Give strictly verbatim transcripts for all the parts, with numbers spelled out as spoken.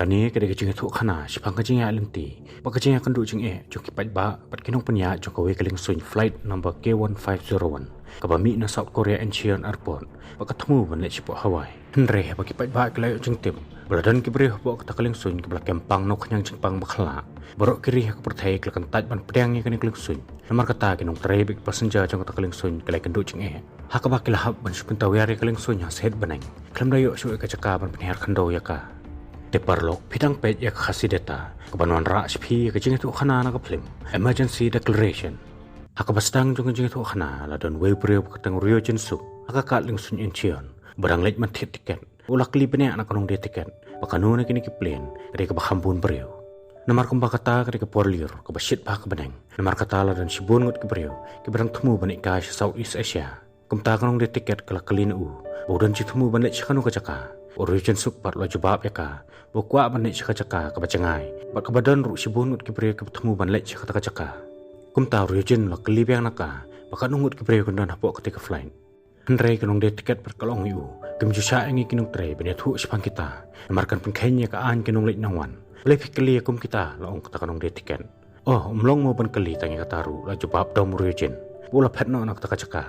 Kane ka dei ka jingïathuhkhana shaphang ka jingïaid lynti bad ka jingïakynduh jingeh jong ki paidbah bad ki nongpynïaid jong kawei ka liengsuiñ flight number K one five zero one, kaba mih na South Korea Incheon Airport bad ka thmu ban leit shapoh Hawaii. Hynrei haba ki paidbah ki la ïoh jingtip ba la don ki briew hapoh kata ka liengsuiñ kiba la kem pang na u khñiang jingpang bakhlak, baroh ki ri ha ka pyrthei ki la kyntait ban pdiang ïa kane ka liengsuiñ. Namar kata ki nongtrei bad ki passenger jong kata ka liengsuiñ ki la ïakynduh jingeh, ha kaba ki la hap ban shu pyntawiar ïa ka liengsuiñ ha shet bneng khlem da ïoh shuh ïa ka jaka ban pynhiar khyndew ïa ka. Te paralok, phi dang peit ïa ka Khasi Data kaban wanrah sha phi ïa ka jingïathuhkhana na ka phlim Emergency Declaration. Ha kaba sdang jong ka jingïathuhkhana la don uwei u briew ba kyrteng Ryo Jin Suk ha ka kad liengsuiñ Incheon, ba dang leit ban thied tiket. U la kylli bniah na ka nongdie tiket ba kano na kine ki plane ka dei kaba kham bun briew. Namar kumba kata ka dei ka por lyiur kaba shit bha ka bneng, namar kata la don shibun ngut ki briew kiba dang thmu ban leit kai sha Southeast Asia. Kumta ka nongdie tiket ka la kylli na u ba u don jingthmu ban leit sha kano ka jaka. U Ryo Jin Suk pat u la jubab ïa ka ba u kwah ban leit sha ka jaka kaba jngai bad kaba don ruh shibun ngut ki briew kiba thmu ban leit sha kata ka jaka. Kumta u Ryo Jin u la kylli biang na ka ba katno ngut ki briew kin don hapoh katei ka flight. Hynrei ka nongdie tiket pat ka la ong ïa u, kim ju shah ïa ngi ki nongtrei ban ïathuh shaphang kita, namar kan pynkheiñ ïa ka aiñ ki nongleit nongwan. Balei phi kylli ïa kum kita, la ong kata ka nongdie tiket. Oh, um long mo ban kylli tang ïa kata ruh, la jubab dom u Ryo Jin bad u la phet noh na kata ka jaka.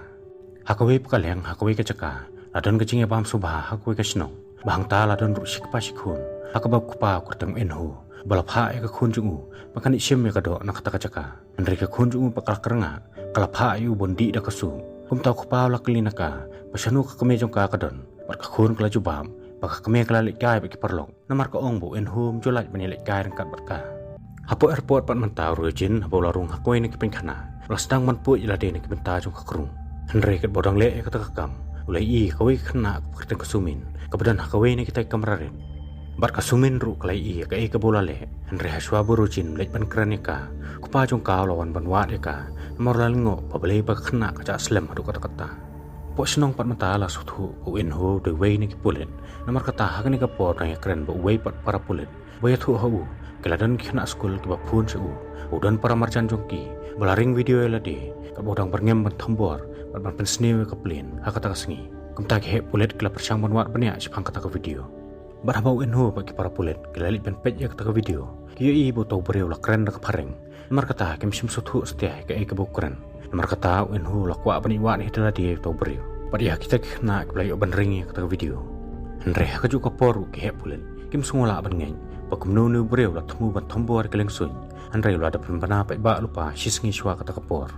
Ha kawei pat ka liang, ha kawei ka jaka la don ka jingïabam sngewbha ha kawei ka shnong, ba hangta la don ruh shi kpa shi khun, ha kaba u kpa u kyrteng Eun Ho ba la phah ïa ka khun jong u ba kan leit shim ïa ka doh na kata ka jaka. Hynrei ka khun jong u pat ka la kyrngah, ka la phah ïa u ban dih da ka suit. Kumta u kpa u la kylli na ka ba shano ka kmie jong ka ka don, bad ka khun ka la jubab ba ka kmie ka la leit kai bad ki paralok, namar ka ong ba u Eun Ho um ju lait ban ïaleit kai ryngkat bad ka. Hapoh airport pat mynta u Ryo Jin haba u la rung ha kawei na ki paikhana, u la sdang ban puid ïa lade na ki bynta jong ka krung. Hynrei katba u dang leh ïa kata ka kam, u la ïohi ïa kawei ka khynnah kaba kyrteng ka Sumin kaba don ha kawei na kitai ki kamra rit. Bad ka Sumin ruh ka la ïohi ïa kaei kaba u la leh. Hynrei hashwa ba u Ryo Jin u leit ban kren ïa ka, u kpa jong ka u la wan ban wad ïa ka, namar u la lyngngoh ba balei ba ka khynnah ka jah slem haduh katta katta. Hapoh shnong pat mynta la sngewthuh ba u Eun Ho u dei uwei na ki pulit. Namar kata ha kane ka por dang ïakren bad uwei pat para pulit ba ïathuh ha u, ki la don ki khynnah skul kiba phone sha u, u don para marjan jong ki ba la ring video ïa lade katba u dang byrngem ban thombor bad ban pynsniew ïa ka plane ha kata ka sngi. Kumta ki heh pulit ki la pyrshang ban wad bniah shaphang kata ka video. Bad haba u Eun Ho bad ki para pulit ki la leit ban peit ïa kata ka video, ki ïohi ba uta u briew u la kren da ka phareng. Namar kata kim shym sngewthuh satia ïa kaei kaba u kren. Namar kata u Eun Ho u la kwah ban ïohi wad hi da lade ïa uta u briew bad ïa kita ki khynnah kiba la ïoh ban ring ïa kata ka video. Hynrei ha kajuh ka por ruh ki heh pulit kim sngewlah ban ngeit ba kumno une u briew u la thmu ban thombor ïa ka liengsuiñ, hynrei u la dep pynbna paidbah lypa shi sngi shuwa kata ka por.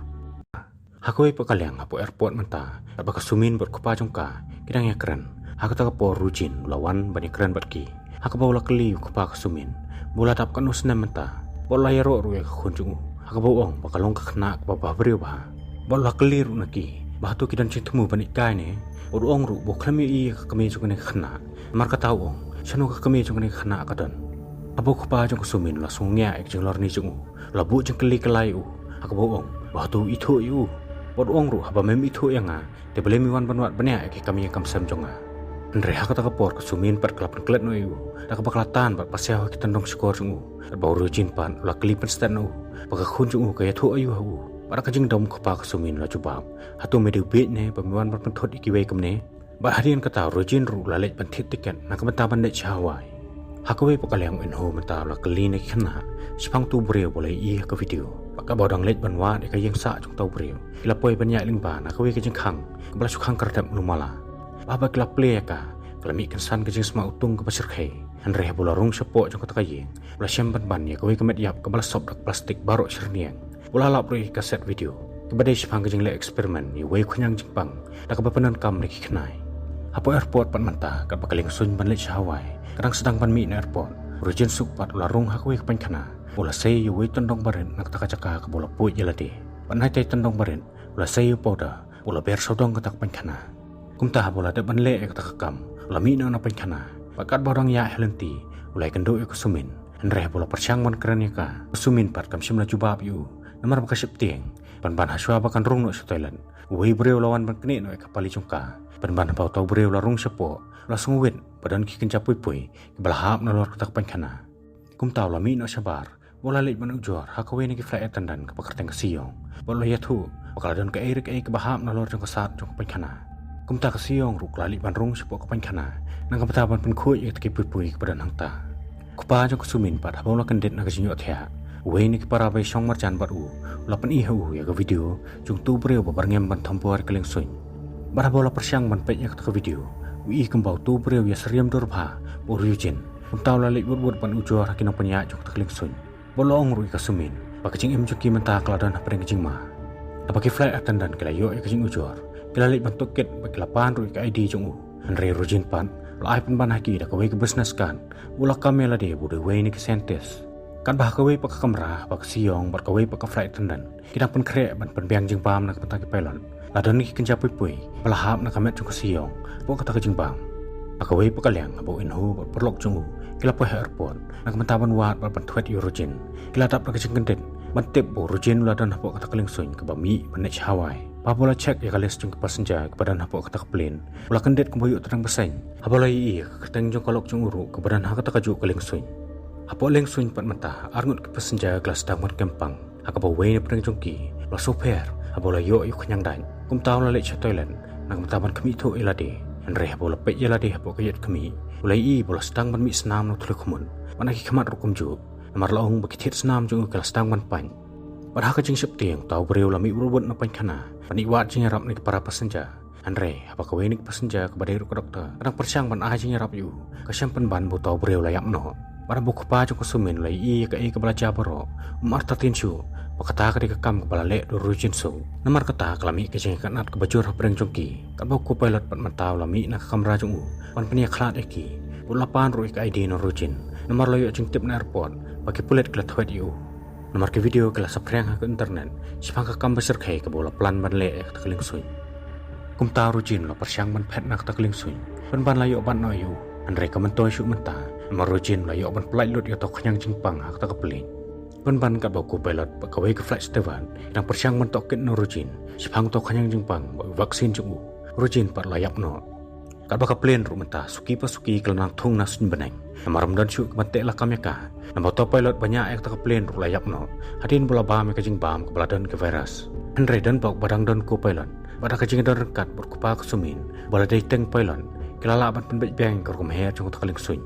Ha kawei pat ka liang hapoh airport mynta, katba ka Sumin bad u kpa jong ka ki dang ïakren, ha kata ka por u Ryo Jin u la wan ban ïakren bad ki. Ha kaba u la kylli u kpa ka Sumin ba u la dap katno snem mynta bad u la ïaroh ruh ïa ka khun jong u, ha kaba u ong ba ka long ka khynnah kaba bhabriew bha. Bad u la kylli ruh na ki ba hato ki don jingthmu ban leit kai ne, bad u ong ruh ba u khlem ïohi ïa ka kmie jong kane ka khynnah. Namar kata u ong, shano ka kmie jong kane ka khynnah ka don? Haba u kpa jong ka Sumin u la sngewngiah ïa ka jinglorni jong u, u la buh jingkylli kylla ïa u, ha kaba u ong ba hato u ithuh ïa u. Bad u ong ruh, haba mem ithuh ïa nga, te balei me wan ban wad bniah ïa ki kam ïing kam sem jong nga? Hynrei ha kata ka por ka Sumin pat ka la pynklet noh ïa u da kaba ka la tan bad pasiaw ha ki tyndong shkor jong u. Katba u Ryo Jin pat u la kylli pynstet na u ba ka khun jong u ka ïathuh aïu ha u. Bad da ka jingdom u kpa ka Sumin u la jubab, hato me dei u bieit ne ba me wan ban pynthut ïa kiwei kumne? Bad hadien kata u Ryo Jin ruh u la leit ban thied tiket na ka bynta ban leit sha Hawaii. Ha kawei pat ka liang u Eun Ho mynta u la kylli na ki khynnah shaphang uta u briew ba u la ïohi ha ka video. Bad katba u dang leit ban wad ïa ka ïing sah jong uta u briew, ki la poi ban ïaid lyngba na kawei ka jingkhang kaba la shu khang kardep malu mala. Bad haba ki la plie ïa ka, ka la mih kynsan ka jingsma utung kaba shyrkhei. Hynrei haba u la rung shapoh jong kata ka ïing, u la shem pynban ïa kawei ka met ïap kaba la sop da ka plastik baroh shyrniang. U la lap ruh ïa ki kaset video kiba dei shaphang ka jingleh experiment ïa uwei u khñiang jingpang da kaba pyndonkam da ki khnai. Hapoh airport pat mynta, katba ka liengsuiñ ban leit sha Hawaii ka dang sdang ban mih na airport, u Ryo Jin Suk pat u la rung ha kawei ka paikhana. U la sei ïa uwei u tyndong barit na kata ka jaka kaba u la puid ïa lade. Bad na itai i tyndong barit u la sei ïa u powder, u la ber sawdong kata ka paikhana. Kumta haba u la dep ban leh ïa kata ka kam, u la mih noh na paikhana. Bad katba u dang ïaid ha lynti, u la ïakynduh ïa ka Sumin. Hynrei haba u la pyrshang ban kren ïa ka, ka Sumin pat kam shym la jubab ïa u, namar ba ka sheptieng. Pynban hashwa ba kan rung noh sha toilet, uwei u briew u la wan ban knieh noh ïa ka pali jong ka. Pynban haba uta u briew u la rung shapoh, u la sngewwit ba don ki kynja pui pui kiba la hap nalor kata ka paikhana. Kumta u la mih noh shabar bad u la leit ban ujor ha kawei na ki flight attendant kaba kyrteng ka Siyong, bad u la ïathuh ba ka la don kaei re kaei kaba hap nalor jong ka sad jong ka paikhana. Kumta ka Siyong ruh ka la leit ban rung shapoh ka paikhana na ka bynta ban pynkhuid ïa kita ki pui pui kiba don hangta. Kpa jong ka Sumin pat haba u la kyndit na ka jingïohthiah, uwei na ki para bai shong marjan bad u u la pyni ha u ïa ka video jong uto u briew ba byrngem ban thombor ïa ka liengsuiñ. Bad haba u la pyrshang ban peit ïa kata ka video, u i kumba uto u briew u ïasyriem dur bha bad u Ryujin. Kumta u la leit wut wut ban ujor ha ki nongpynïaid jong kata ka liengsuiñ. Bad u la ong ruh ïa ka Sumin ba ka jingim jong ki mynta ka la don hapdeng ka jingma. Haba ki flight attendant ki la ïoh ïa ka jingujor, ki la leit ban tohkit bad ki la pan ruh ïa ka I D jong u. Hynrei u Ryujin pat u la ai pynban ha ki da kawei ka business card ba u la kam ïa lade ba u dei uwei na ki scientist. Katba ha kawei pat ka kamra, haba ka Siyong bad kawei pat ka flight attendant ki dang pynkhreh ban pynbiang jingbam na ka bynta ki pilot, la don ki kynja pui pui ba la hap na ka met jong ka Siyong hapoh kata ka jingbam. Ha kawei pat ka liang, haba u Inho bad u paralok jong u ki la poi ha airport na ka bynta ban wad bad ban thwet ïa u Ryujin, ki la dap da ka jingkyndit ban tip ba u Ryujin u la don hapoh kata ka liengsuiñ kaba mih ban leit sha Hawaii. Bad haba u la check ïa ka list jong ki passenger kiba don hapoh kata ka plane, u la kyndit kumba u ïohtyrang bha shisha haba u la ïohi ïa ka kyrteng jong ka lok jong u ruh kaba don ha kata kajuh ka liengsuiñ. Hapoh liengsuiñ pat mynta, arngut ki passenger ki la sdang ban kem pang, ha kaba uwei napdeng jong ki u la sngewpher haba u la ïoh ïa u khñiang dait. Kumta u la leit sha toilet na ka bynta ban khmih thuh ïa lade. Hynrei haba u la peit ïa lade hapoh ka ïit khmih, u la ïohi ba u la sdang ban mih snam na u thliew khmut, bad na ki khmat ruh kumjuh, namar la ong ba ki thied snam jong u ki la sdang ban pait. Bad ha ka jingsheptieng, uta u briew u la mih wut wut na paikhana ban ïoh wad jingïarap na ki para passenger. Hynrei haba kawei na ki passenger kaba dei ruh ka doktor ka dang pyrshang ban ai jingïarap ïa u, ka shem pynban ba uta u briew u la ïap noh. Bad haba u kpa jong ka Sumin u la ïohi ïa kaei kaba la jia baroh, um artatien shuh ba kata ka dei ka kam kaba la leh da u Ryujin Suk. Namar kata ka la mih ka jingïakynad kaba jur hapdeng jong ki. Katba u co-pilot pat mynta u la mih na ka kamra jong u ban pynïakhlad ïa ki, bad u la pan ruh ïa ka I D na u Ryujin, namar u la ïoh jingtip na airport ba ki pulit ki la thwet ïa u. Namar ki video ki la saphriang ha ka internet shaphang ka kam ba shyrkhei kaba u la plan ban leh ïa kata ka liengsuiñ. Kumta u Ryujin u la pyrshang ban phet na kata ka liengsuiñ, pynban la ïoh bat noh ïa u. Hynrei kam myntoi shuh mynta, namar u Ryujin u la ïoh ban pyllait lut ïa uta u khñiang jingpang ha kata ka plane. Pynban katba u co-pilot bad kawei ka flight steward ki dang pyrshang ban tohkit na u Ryujin shaphang uta u khñiang jingpang bad u vaccine jong u, u Ryujin pat u la ïap noh. Katba ka plane ruh mynta suki pa suki ka la nang thung na suiñ bneng, namar ym don shuh kaban teh lakam ïa ka. Namar uta u pilot ba ñiah ïa kata ka plane ruh u la ïap noh hadien ba u la bam ïa ka jingbam kaba la don ka virus. Hynrei don bok ba dang don u co-pilot bad da ka jingdon ryngkat bad u kpa ka Sumin uba la dei teng pilot, ki la lah ban pynbeit biang ïa ka rukom her jong kata ka liengsuiñ.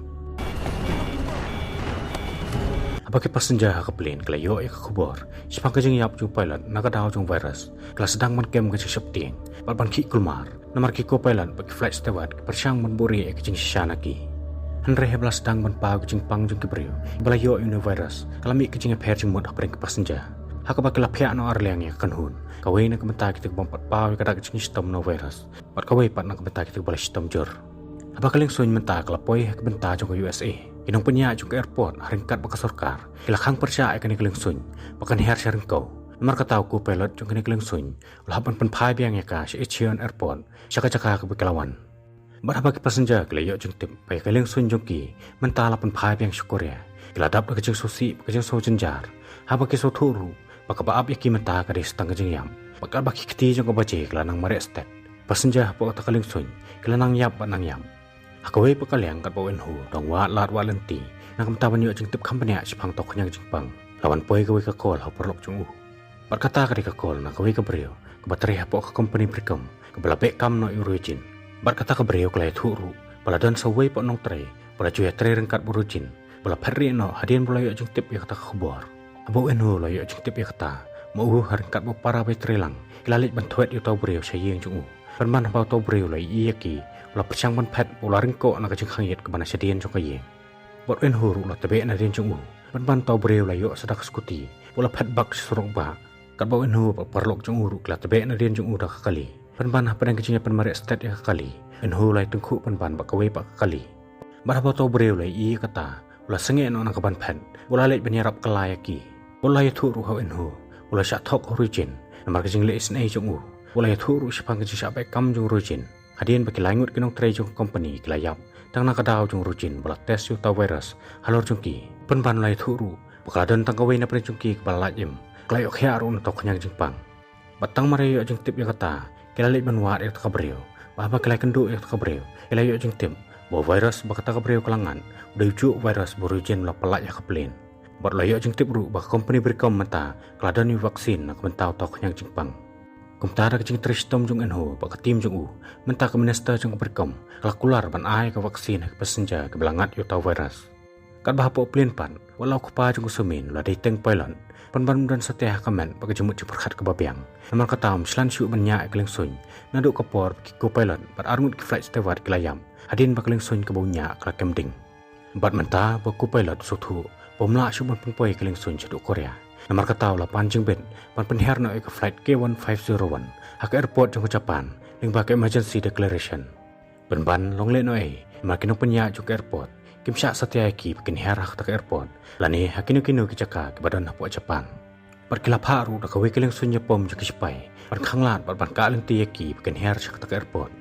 Haba ki passenger ha ka plane ki la ïoh ïa ka khubor shaphang ka jingïap jong u pilot na ka daw jong u virus, ki la sdang ban kem ka jingsheptieng bad ban khih kulmar. Namar ki co-pilot bad ki flight steward ki pyrshang ban buhrieh ïa ka jingshisha na ki. Hynrei haba la sdang ban paw ïa ka jingpang jong ki briew ba la ïoh ïa une u virus, ka la mih ka jingïapher jingmut hapdeng ki passenger, ha kaba ki la phiah noh arliang ïa ka kynhun, kawei na ka bynta kita kibym pat paw ïa ka dak jingshitom na u virus, bad kawei pat na ka bynta kita kiba la shitom jur. Haba ka liengsuiñ mynta ka la poi ha ka bynta jong ka U S A, ki nongpynïaid jong ka airport ha ryngkat bad ka sorkar ki la khang pyrshah ïa kane ka liengsuiñ ba kan her sha ryngkew. Namar kata u co-pilot jong kane ka liengsuiñ u la hap ban pynphai biang ïa ka sha Incheon Airport, sha ka jaka kaba ki la wan. Bad haba ki passenger ki la ïoh jingtip ba ïa ka liengsuiñ jong ki mynta la pynphai biang sha Korea, ki la dap da ka jingsngewsih bad ka jingsngew jynjar, haba ki sngewthuh ruh ba kaba ap ïa ki mynta ka dei sa tang ka jingïap. Bad katba ki kti jong ka baje ki la nang mareh stet, passenger hapoh kata ka liengsuiñ ki la nang ïap bad nang ïap. Ha kawei pat ka liang, katba u Inho u dang wad lad wad lynti na ka bynta ban ïoh jingtip kham bniah shaphang uta u khñiang jingpang, la wan poi kawei ka call ha u paralok jong u. Bad kata ka dei ka call na kawei ka briew kaba trei hapoh ka company Bricom kaba la beh kam noh ïa u Ryujin. Bad kata ka briew ka la ïathuh ruh ba la don sa uwei pat u nongtrei ba la ju ïatrei ryngkat bad u Ryujin ba la phet rieh noh hadien ba u la ïoh jingtip ïa kata ka khubor. Haba u Inho u la ïoh jingtip ïa kata, ma u ha ryngkat bad u para bai trei lang ki la leit ban thwet ïa uta u briew sha ïing jong u. Pynban haba uta u briew u la ïohi ïa ki, u la pyrshang ban phet bad u la ryngkoh na ka jingkhang ïit kaba na shadien jong ka ïing. Bad u Inho ruh u la tbeh nadien jong u. Pynban uta u briew u la ïoh sa da ka scooty bad u la phet bak sha surok bah. Katba u Inho bad u paralok jong u ruh ki la tbeh nadien jong u da ka kali. Pynban hapdeng ka jingïapynmareh stet ïa ka kali, u Inho u la ïatyngkhuh pynban bad kawei pat ka kali. Bad haba uta u briew u la ïohi ïa kata, u la sangeh noh na kaban phet bad u la leit ban ïarap kylla ïa ki. Bad u la ïathuh ruh ha u Inho, u la shah thok ha u Ryujin namar ka jingleh isynei jong u. Bad u la ïathuh ruh shaphang ka jingshah beh kam jong u Ryujin hadien ba ki lai ngut ki nongtrei jong ka company ki la ïap tang na ka daw jong u Ryujin ba la test ïa uta u virus halor jong ki. Pynban u la ïathuh ruh ba ka la don tang kawei napdeng jong ki kaba la lait im, ka la ïoh khiah ruh na uta u khñiang jingpang. Bad tang mar ïa ïoh jingtip ïa kata, ki la leit ban wad ïa kata ka briew. Bad haba ki la ïakynduh ïa kata ka briew, ki la ïoh jingtip ba u virus ba kata ka briew ka la ngat u dei ujuh u virus ba u Ryujin u la pyllait ha ka plane. Bad u la ïoh jingtip ruh ba ka company Bricom mynta ka la don ïa u vaccine na ka bynta uta u khñiang jingpang. Kumta da ka jingtrei shitom jong u Inho bad ka team jong u, mynta ka minister jong ka Bricom ka la kular ban ai ka vaccine ha ki passenger kiba la ngat ïa uta u virus. Katba hapoh plane pat, wat la u kpa jong ka Sumin u la dei teng pilot, pynban um don satia ha ka met bad ka jingmut jingpyrkhat kaba biang. Namar kata um shlan shuh ban ñiah ïa ka liengsuiñ naduh ka por ba ki co-pilot bad arngut ki flight steward ki la ïap, hadien ba ka liengsuiñ kaba u ñiah ka la kem ding. Bad mynta ba u co-pilot u sngewthuh ba um lah shuh ban pynpoi ïa ka liengsuiñ shaduh Korea. Namar kata u la pan jingbit ban pynhiar noh ïa ka flight K one five zero one ha ka airport jong ka Japan lyngba ka emergency declaration. Pynban long lehnohei, namar ki nongpynïaid jong ka airport kim shah satia ïa ki ba kin hiar ha kata ka airport lane ha kino kino ki jaka kiba don hapoh Japan. Bad ki la phah ruh da kawei ka liengsuiñ ïapom jong ki shipai ban khanglad bad ban kah lynti ïa ki ba kin hiar sha kata ka airport.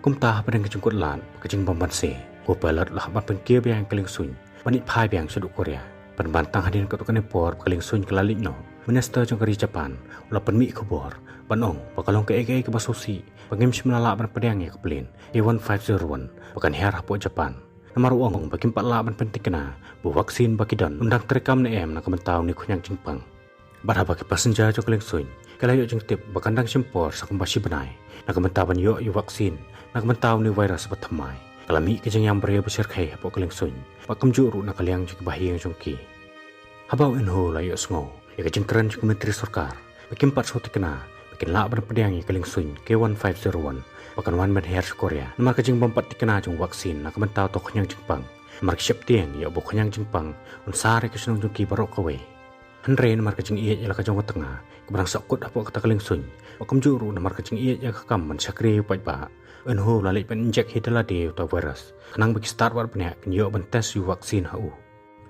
Kumta hapdeng ka jingkut lad bad ka jingbymbanse, u co-pilot u la hap ban pynkiew biang ïa ka liengsuiñ ban ïaid phai biang shaduh Korea. Pynban tang hadien katto katne por ba ka liengsuiñ ka la leit noh, u minister jong ka ri Japan u la pynmih khubor ban ong ba ka long kaei kaei kaba sngewsih ba ngim shym la lah ban pdiang ïa ka plane K one five zero one ba kan hiar hapoh Japan. Namar u ong ba kim pat lah ban pynthikna ba u vaccine ba ki don un dang treikam ne em na ka bynta une u khñiang jingpang. Bad haba ki passenger jong ka liengsuiñ ki la ïoh jingtip ba kan dang shim por sa kumba shi bnai na ka bynta ban ïoh ïa u vaccine na ka bynta une u virus ba thymmai, ka la mih ka jingïam briew ba shyrkhei hapoh ka liengsuiñ bad kumjuh ruh na ka liang jong ki bahaïing jong ki. Haba u Eun Ho u la ïohsngew ïa ka jingkren jong ka myntri sorkar ba kim pat sngewthikna ba kin lah ban pdiang ïa ka liengsuiñ K one five zero one ba kan wan ban hiar sha Korea namar ka jingbym pat thikna jong u vaccine na ka bynta uto u khñiang jingpang, namar ki sheptieng ïa uba u khñiang jingpang un sar ïa ka shnong jong ki baroh kawei. Hynrei namar ka jingïeit ïa la ka jong ka tnga kaba dang sahkut hapoh kata ka liengsuiñ bad kumjuh ruh namar ka jingïeit ïa ka kam ban shakri ïa u paidbah, u Eun Ho u la leit ban injek hi da lade ïa uta u virus khnang ba ki stad wad bniah kin ïoh ban test ïa u vaccine ha u.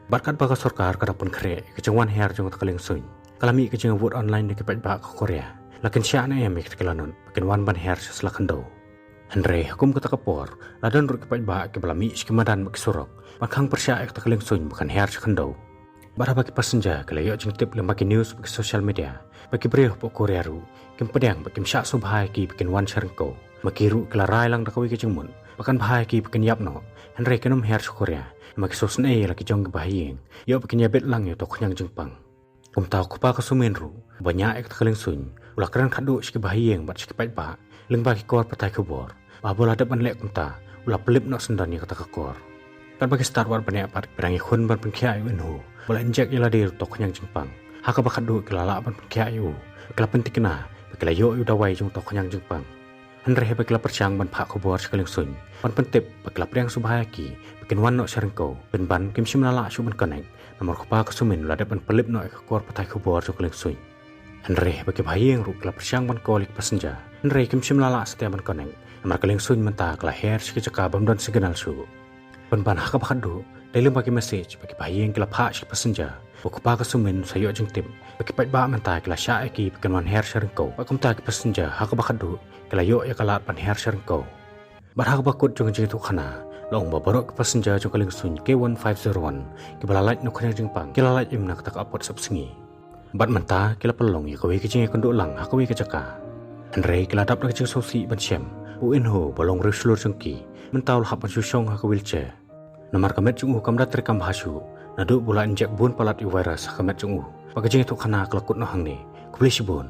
Bad katba ka sorkar ka dang pynkhreh ïa ka jingwan hiar jong kata ka liengsuiñ, ka la mih ka jingvote online da ki paidbah ka Korea la kin shah ne em ïa kita ki lanot ba kin wan ban hiar sha sla khyndew. Hynrei ha kum kata ka por la don ruh ki paidbah kiba la mih sha ki madan bad ki surok ban khang pyrshah ïa kata ka liengsuiñ ba kan hiar sha khyndew. Bad haba ki passenger ki la ïoh jingtip lyngba ki news bad ki social media ba ki briew hapoh Korea ruh kim pdiang bad kim shah sngewbha ïa ki ba kin wan sha ryngkew, ma ki ruh ki la rai lang da kawei ka jingmut ba kan bha ïa ki ba kin ïap noh, hynrei kin ym hiar sha Korea namar ki sngewsynei ïa la ki jong ki bahaïing ïoh ba kin ïabit lang ïa uto u khñiang jingpang. Kumta u kpa ka Sumin ruh uba ñiah ïa kata ka liengsuiñ u la kren khatduh sha ki bahaïing bad sha ki paidbah lyngba ki kor pathai khubor ba haba u la dep ban leh kumta u la pynlip noh syndon ïa kata ka kor. Katba ki stad wad bniah pat ki dang ïakhun ban pynkhiah ïa u Eun Ho ba u la injek ïa lade da uto u khñiang jingpang, ha kaba khatduh ki la lah ban pynkhiah ïa u, ki la pynthikna ba ki la ïoh ïa u dawai jong uto u khñiang jingpang. Hynrei haba ki la pyrshang ban phah khubor sha ka liengsuiñ ban pyntip ba ki la pdiang sngewbha ïa ki ba kin wan noh sha ryngkew, pynban kim shym la lah shuh ban connect namar u kpa ka Sumin u la dep ban pynlip noh ïa ka kor pathai khubor jong ka liengsuiñ. Hynrei haba ki bahaïing ruh ki la pyrshang ban call ïa ki passenger, hynrei kim shym la lah satia ban connect namar ka liengsuiñ mynta ka la hiar sha ki jaka bym don signal shuh. Pynban ha kaba khatduh, dei lyngba ki message ba ki bahaïing ki la phah sha ki passenger, u kpa ka Sumin u sa ïoh jingtip ba ki paidbah mynta ki la shah ïa ki ba kin wan hiar sha ryngkew, bad kumta ki passenger ha kaba khatduh ki la ïoh ïa ka lad ban hiar sha ryngkew. Bad ha kaba kut jong ka jingïathuhkhana la ong ba baroh ki passenger jong ka liengsuiñ K one five zero one kiba la lait na u khñiang jingpang ki la lait im na kata ka apot sepsngi. Bad mynta ki la pynlong ïa kawei ka jingïakynduh lang ha kawei ka jaka. Hynrei ki la dap da ka jingsngewsih ban shem ba u Eun Ho ba long riewshlur jong ki mynta u la hap ban shu shong ha ka wheelchair. Namar ka met jong u kam da treikam bha shuh naduh ba u la injek bun palat ïa u virus ha ka met jong u. Bad ka jingïathuhkhana ka la kut noh hangne. Khublei shibun.